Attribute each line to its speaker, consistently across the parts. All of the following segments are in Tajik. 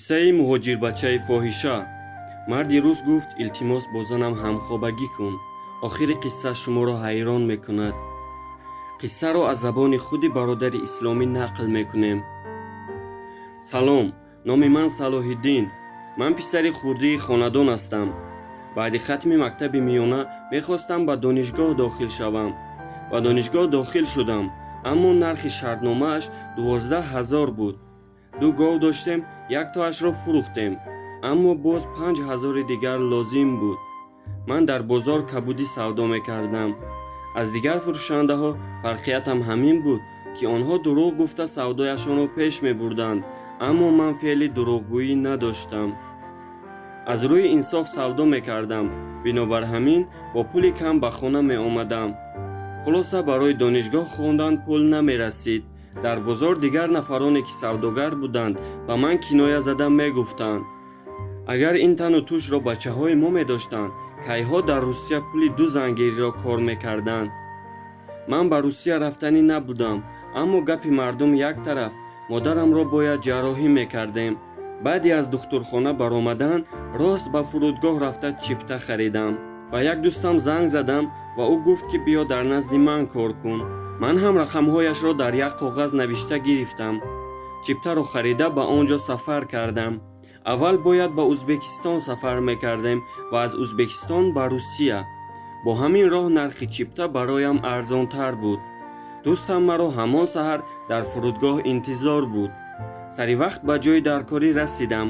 Speaker 1: Қиссаи муҳоҷирбачаи фоҳиша. Марди рус гуфт: «Илтимос, бо занам ҳамхобагӣ кун». Охири қисса шуморо ҳайрон мекунад. Қиссаро аз забони худи бародари исломӣ нақл мекунем. Салом, номи ман Салоҳиддин. Ман писари хурдии хонадон ҳастам. Баъди хатми мактаби миёна мехостам ба донишгоҳ дохил шавам. Ба донишгоҳ дохил шудам, аммо нархи шартномааш 12 000 буд. Ду гов доштем, яктоашро фурӯхтем, аммо боз 5000-и дигар лозим буд. Ман дар бозор кабудӣ савдо мекардам. Аз дигар фурӯшандаҳо фарқиятам ҳамин буд, ки онҳо дурӯғ гуфта савдояшонро пеш мебурданд, аммо ман феъли дурӯғгӯӣ надоштам. Аз рӯи инсоф савдо мекардам. Бинобар ҳамин бо пули кам ба хона меомадам. Хулоса, барои донишгоҳ хондан пул намерасид. Дар бозор дигар нафароне, ки савдогар буданд, ба ман киноя зада мегуфтанд: «Агар ин тану тӯшро бачаҳои мо медоштанд, кайҳо дар Русия пули ду зангириро кор мекарданд». Ман ба Русия рафтанӣ набудам, аммо гапи мардум як тараф, модарамро бояд ҷарроҳӣ мекардем. Баъди аз духтурхона баромадан рост ба фурудгоҳ рафта, чипта харидам. Ба як дӯстам занг задам ва ӯ гуфт, ки биё, дар назди ман кор кун. Ман ҳам рақамҳояшро дар як коғаз навишта гирифтам. Чиптаро харида, ба он ҷо сафар кардам. Аввал бояд ба Узбекистон сафар мекардем ва аз Узбекистон ба Русия. Бо ҳамин роҳ нархи чипта бароям арзонтар буд. Дӯстам маро ҳамон саҳар дар фурудгоҳ интизор буд. Сари вақт ба ҷои даркорӣ расидам.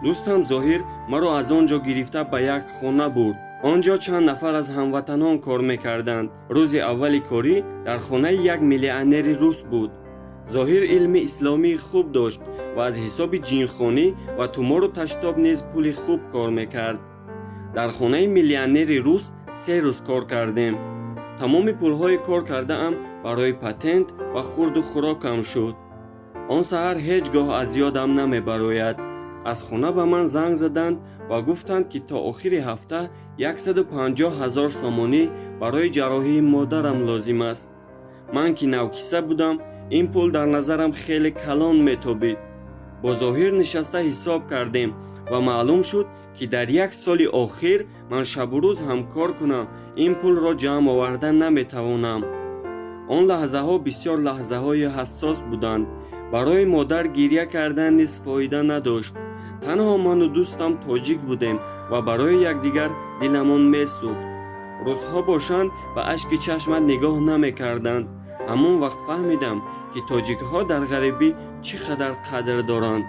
Speaker 1: Дӯстам Зоҳир маро аз он ҷо гирифта, ба як хона бурд. Он ҷо чанд нафар аз ҳамватанон кор мекарданд. Рӯзи аввали корӣ дар хонаи як миллионери рус буд. Зоҳир илми исломии хуб дошт ва аз ҳисоби ҷинхонӣ ва тумору таштоб низ пули хуб кор мекард. Дар хонаи миллионери рус 3 рӯз кор кардем. Тамоми пулҳои кор кардаам барои патент ва хурду хӯрокам шуд. Он саҳар ҳеҷ гоҳ аз ёдам намебарояд. Аз хона ба ман занг заданд ва гуфтанд, ки то охири ҳафта 150 ҳазор сомонӣ барои ҷарроҳии модарам лозим аст. Ман ки навкиса будам, ин пул дар назарам хеле калон метобид. Бо Зоҳир нишаста ҳисоб кардем ва маълум шуд, ки дар як соли охир ман шабу рӯз ҳам кор кунам, ин пулро ҷамъ оварда наметавонам. Он лаҳзаҳо бисёр лаҳзаҳои ҳассос буданд. Барои модар гиря кардан низ фоида надошт. Танҳо ману дӯстам тоҷик будем ва барои якдигар диламон месӯхт. Русҳо бошанд, ба ашки чашмат нигоҳ намекарданд. Ҳамон вақт фаҳмидам, ки тоҷикҳо дар ғарибӣ чӣ қадар қадр доранд.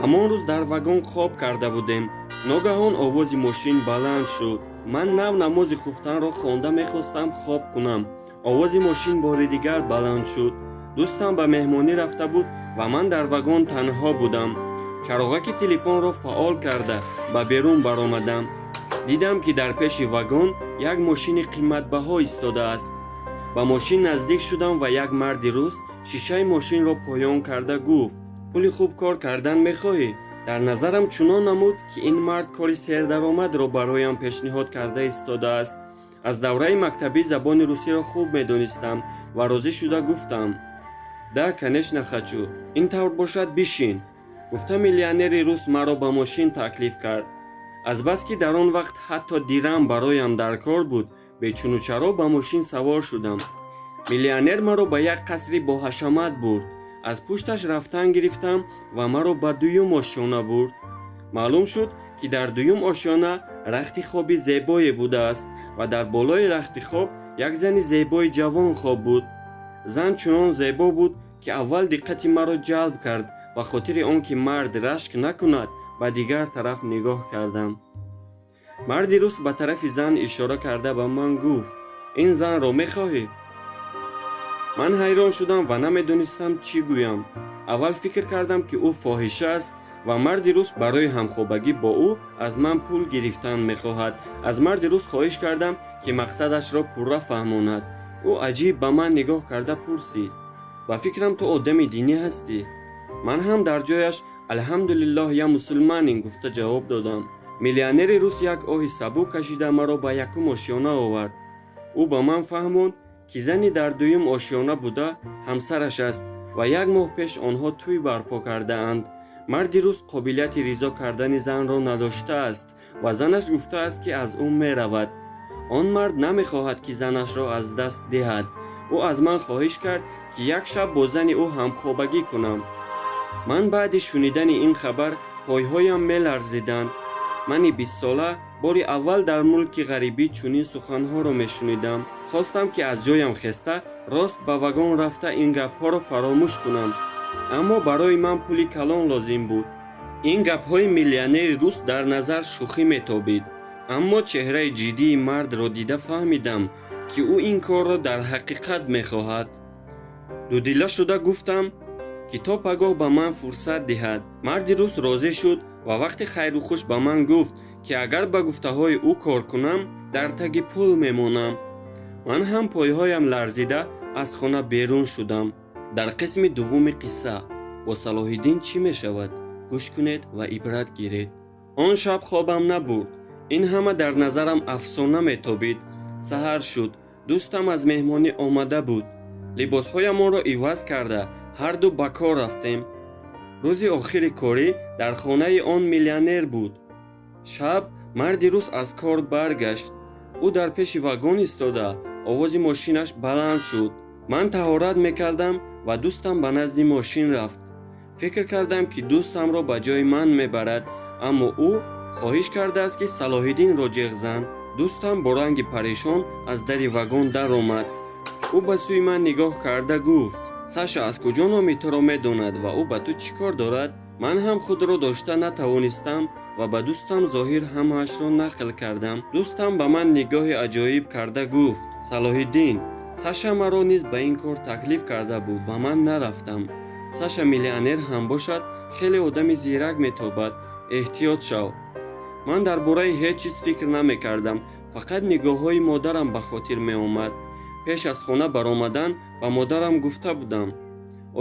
Speaker 1: Ҳамон рӯз дар вагон хоб карда будем. Ногаҳон овози мошин баланд шуд. Ман нав намози хуфтанро хонда, мехостам хоб кунам. Овози мошин бори дигар баланд шуд. Дӯстам ба меҳмонӣ рафта буд ва ман дар вагон танҳо будам. Чароғаки телефонро фаъол карда, ба берун баромадам. Дидам, ки дар пеши вагон як мошини қиматбаҳо истодааст. Ба мошин наздик шудам ва як марди рус шишаи мошинро поён карда гуфт: «Пули хуб кор кардан мехоҳӣ?» Дар назарам чунон намуд, ки ин мард кори сердаромадро бароям пешниҳод карда истодааст. Аз давраи мактабӣ забони русиро хуб медонистам ва розӣ шуда гуфтам: «Да, конечно, хочу». «Ин тавр бошад, бишин», гуфта, миллионери рус маро ба мошин таклиф кард. Азбаски дар он вақт ҳатто дирам бароям дар кор буд, бечуну чаро ба мошин савор шудам. Миллионер маро ба як қасри боҳашамат бурд. Аз пушташ рафтан гирифтам ва маро ба дуюм ошёна бурд. Маълум шуд, ки дар дуюм ошёна рахти хоби зебое будааст ва дар болои рахти хоб як зани зебои ҷавон хоб буд. Зан чунон зебо буд, ки аввал диққати маро ҷалб кард. Ба хотири он ки мард рашк накунад, ба дигар тараф нигоҳ кардам. Марди рус ба тарафи зан ишора карда, ба ман гуфт: «Ин занро мехоҳӣ?» Ман ҳайрон шудам ва намедонистам, чӣ гӯям. Аввал фикр кардам, ки ӯ фоҳиша аст ва марди рус барои ҳамхобагӣ бо ӯ аз ман пул гирифтан мехоҳад. Аз марди рус хоҳиш кардам, ки мақсадашро пурра фаҳмонад. Ӯ аҷиб ба ман нигоҳ карда пурсид: «Ба фикрам, ту одами динӣ ҳастӣ?» Ман ҳам дар ҷояш «Алҳамдулиллоҳ, я мусулманин» гуфта ҷавоб додам. Миллионери рус як оҳи сабук кашида, маро ба якум ошёна овард. Ӯ ба ман фаҳмонд, ки зани дар дуюм ошёна буда ҳамсараш аст ва як моҳ пеш онҳо тӯй барпо кардаанд. Марди рус қобилияти ризо кардани занро надоштааст ва занаш гуфтааст, ки аз ӯ меравад. Он мард намехоҳад, ки занашро аз даст диҳад. Ӯ аз ман хоҳиш кард, ки як шаб бо зани ӯ ҳамхобагӣ кунам. Ман баъди шунидани ин хабар пойҳоям меларзиданд. Мани 20-сола бори аввал дар мулки ғарибӣ чунин суханҳоро мешунидам. Хостам, ки аз ҷоям хеста, рост ба вагон рафта, ин гапҳоро фаромӯш кунам, аммо барои ман пули калон лозим буд. Ин гапҳои миллионери рус дар назар шӯхӣ метобид, аммо чеҳраи ҷиддии мардро дида фаҳмидам, ки ӯ ин корро дар ҳақиқат мехоҳад. Дудила шуда гуфтам, ки то пагоҳ ба ман фурсат диҳад. Марди рус розӣ шуд ва вақти хайру хуш ба ман гуфт, ки агар ба гуфтаҳои ӯ кор кунам, дар таги пул мемонам. Ман ҳам пойҳоям ларзида аз хона берун шудам. Дар қисми дуввуми қисса бо Салоҳиддин чӣ мешавад, гӯш кунед ва ибрат гиред. Он шаб хобам набурд. Ин ҳама дар назарам афсона метобид. Саҳар шуд. Дӯстам аз меҳмонӣ омада буд. Либосҳоямонро иваз карда, ҳарду ба кор рафтем. Рӯзи охири корӣ дар хонаи он миллионер буд. Шаб марди рус аз кор баргашт. Ӯ дар пеши вагон истода, овози мошинаш баланд шуд. Ман таҳорат мекардам ва дӯстам ба назди мошин рафт. Фикр кардам, ки дӯстамро ба ҷои ман мебарад, аммо ӯ хоҳиш кардааст, ки Салоҳиддинро ҷеғ зан. Дӯстам бо ранги парешон аз дари вагон даромад. Ӯ ба сӯи ман нигоҳ карда гуфт: «Саша аз куҷо номи туро медонад ва ӯ ба ту чӣ кор дорад?» Ман ҳам худро дошта натавонистам ва ба дӯстам Зоҳир ҳамаашро нақл кардам. Дӯстам ба ман нигоҳи аҷоиб карда гуфт: «Салоҳиддин, Саша маро низ ба ин кор таклиф карда буд ва ман нарафтам. Саша миллионер ҳам бошад, хеле одами зирак метобад, эҳтиёт шав». Ман дар бораи ҳеҷ чиз фикр намекардам, фақат нигоҳҳои модарам ба хотир меомад. Пеш аз хона баромадан ба модарам гуфта будам: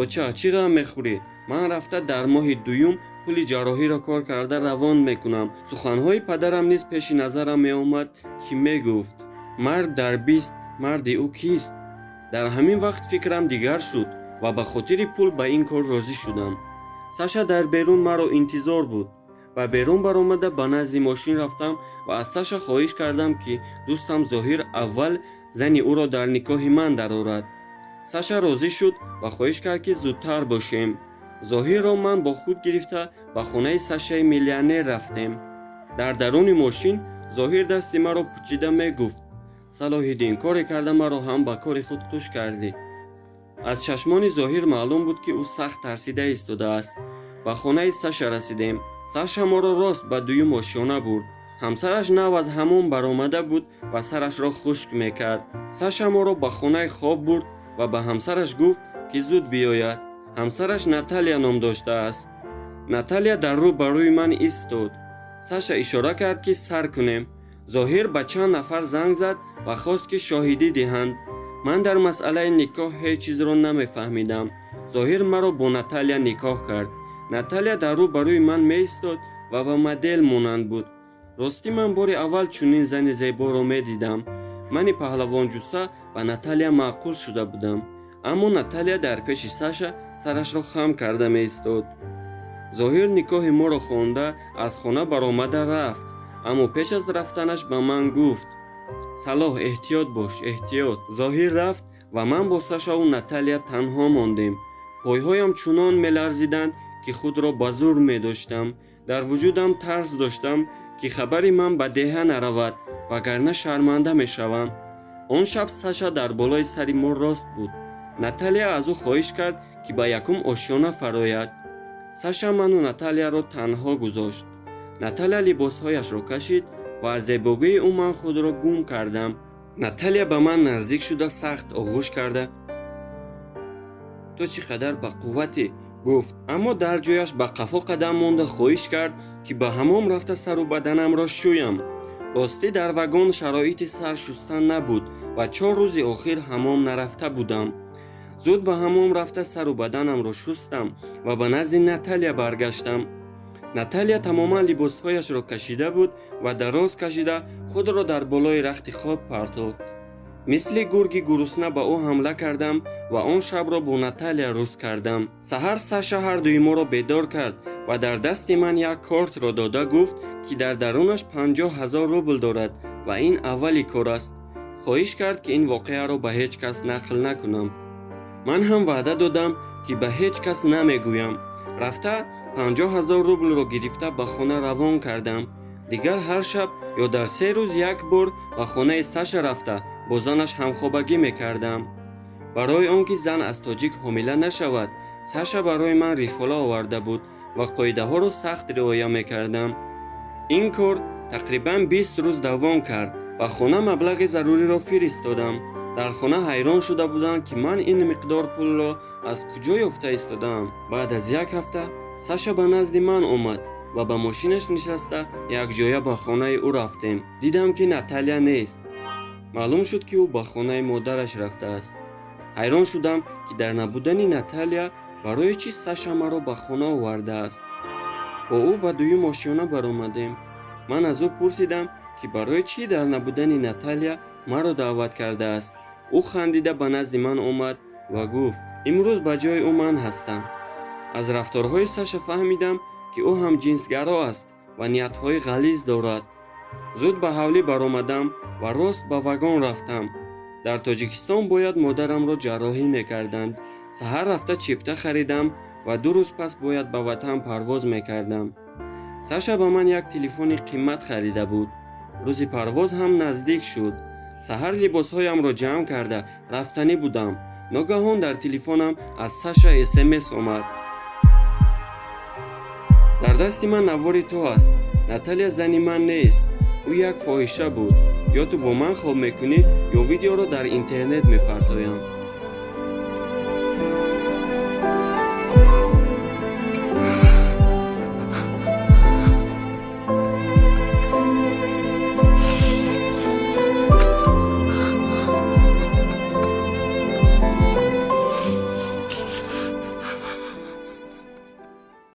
Speaker 1: «Оча, чӣ ғам мехӯрӣ? Ман рафта дар моҳи дуюм пули ҷарроҳиро кор карда равон мекунам». Суханҳои падарам низ пеши назарам меомад, ки мегуфт: «Мард дар 20, марди ӯ кист?» Дар ҳамин вақт фикрам дигар шуд ва ба хотири пул ба ин кор розӣ шудам. Саша дар берун маро интизор буд. Ба берун баромада, ба назди мошин рафтам ва аз Саша хоҳиш кардам, ки дӯстам Зоҳир аввал зани ӯро дар никоҳи ман дарорад. Саша розӣ шуд ва хоҳиш кард, ки зудтар бошем. Зоҳирро ман бо худ гирифта, ба хонаи Сашаи миллионер рафтем. Дар даруни мошин Зоҳир дасти маро пучида мегуфт: «Салоҳиддин, коре карда маро ҳам ба кори худ қуш кардӣ». Аз чашмони Зоҳир маълум буд, ки ӯ сахт тарсида истодааст. Ба хонаи Саша расидем. Саша моро рост ба дуюм ошёна бурд. Ҳамсараш нав аз ҳаммом баромада буд ва сарашро хушк мекард. Саша моро ба хонаи хоб бурд ва ба ҳамсараш гуфт, ки зуд биёяд. Ҳамсараш Наталия ном доштааст. Наталия дар рӯ ба рӯи ман истод. Саша ишора кард, ки сар кунем. Зоҳир ба чанд нафар занг зад ва хост, ки шоҳидӣ диҳанд. Ман дар масъалаи никоҳ ҳеҷ чизро намефаҳмидам. Зоҳир маро бо Наталия никоҳ кард. Наталия дар рӯ ба рӯи ман меистод ва ба модел монанд буд. Ростӣ, ман бори аввал чунин зани зеборо медидам. Мани паҳлавонҷусса ба Наталия маъқул шуда будам, аммо Наталия дар пеши Саша сарашро хам карда меистод. Зоҳир никоҳи моро хонда, аз хона баромада рафт, аммо пеш аз рафтанаш ба ман гуфт: «Салоҳ, эҳтиёт бош, эҳтиёт». Зоҳир рафт ва ман бо Сашаву Наталия танҳо мондем. Пойҳоям чунон меларзиданд, ки худро ба зур медоштам. Дар вуҷудам тарс доштам, ки хабари ман ба деҳа наравад, вагарна шарманда мешавам. Он шаб Саша дар болои сари мо рост буд. Наталия аз ӯ хоҳиш кард, ки ба якум ошёна фарояд. Саша ману Наталияро танҳо гузошт. Наталия либосҳояшро кашид ва аз зебогии ӯ ман худро гум кардам. Наталия ба ман наздик шуда, сахт оғӯш карда: «Ту чӣ қадар ба қувватӣ», гуфт, аммо дар ҷояш ба қафо қадам монда, хоҳиш кард, ки ба ҳаммом рафта сару баданамро шӯям. Ростӣ, дар вагон шароити сар шустан набуд ва 4 рӯзи охир ҳаммом нарафта будам. Зуд ба ҳаммом рафта, сару баданамро шустам ва ба назди Наталия баргаштам. Наталия тамоман либосҳояшро кашида буд ва дароз кашида худро дар болои рахти хоб партофт. Мисли гурги гурусна ба ӯ ҳамла кардам ва он шабро бо Наталия рӯз кардам. Саҳар Саша ҳардуи моро бедор кард. Ва дар дасти ман як кортро дода гуфт, ки дар дарунаш 50 000 рубл дорад ва ин аввали кор аст. Хоҳиш кард, ки ин воқеаро ба ҳеҷ кас нақл накунам. Ман ҳам ваъда додам, ки ба ҳеҷ кас намегӯям. Рафта 50 000 рублро гирифта ба хона равон кардам. Дигар ҳар шаб ё дар 3 рӯз як бор ба хонаи Саша рафта бо занаш ҳамхобагӣ мекардам. Барои он ки зан аз тоҷик ҳомила нашавад, Саша барои ман рифола оварда буд ва қоидаҳоро сахт риоя мекардам. Ин кор тақрибан 20 рӯз давом кард. Ба хона маблағи заруриро фиристодам. Дар хона ҳайрон шуда буданд, ки ман ин миқдор пулро аз куҷо ёфта истодаам. Баъд аз як ҳафта Саша ба назди ман омад ва ба мошинаш нишаста якҷоя ба хонаи ӯ рафтем. Дидам, ки Наталья нест. Маълум шуд, ки ӯ ба хонаи модараш рафтааст. Ҳайрон шудам, ки дар набудани Наталья барои чӣ Саша маро ба хона овардааст. Бо ӯ ба дуюм ошёна баромадем. Ман аз ӯ пурсидам, ки барои чӣ дар набудани Наталья маро даъват кардааст. Ӯ хандида ба назди ман омад ва гуфт: «Имрӯз ба ҷои ӯ ман ҳастам». Аз рафторҳои Саша фаҳмидам, ки ӯ ҳам ҷинсгаро аст ва ниятҳои ғализ дорад. Зуд ба ҳавлӣ баромадам ва рост ба вагон рафтам. Дар Тоҷикистон бояд модарамро ҷарроҳӣ мекарданд. Саҳар рафта чипта харидам ва 2 рӯз пас бояд ба ватан парвоз мекардам. Саша ба ман як телефони қимат харида буд. Рӯзи парвоз ҳам наздик шуд. Саҳар либосҳоямро ҷамъ карда рафтанӣ будам. Ногаҳон дар телефонам аз Саша СМС омад: «Дар дасти ман навори ту аст. Наталья зани ман нест, ӯ як фоҳиша буд. Ё ту бо ман хоб мекунӣ, ё видеоро дар интернет мепартоям».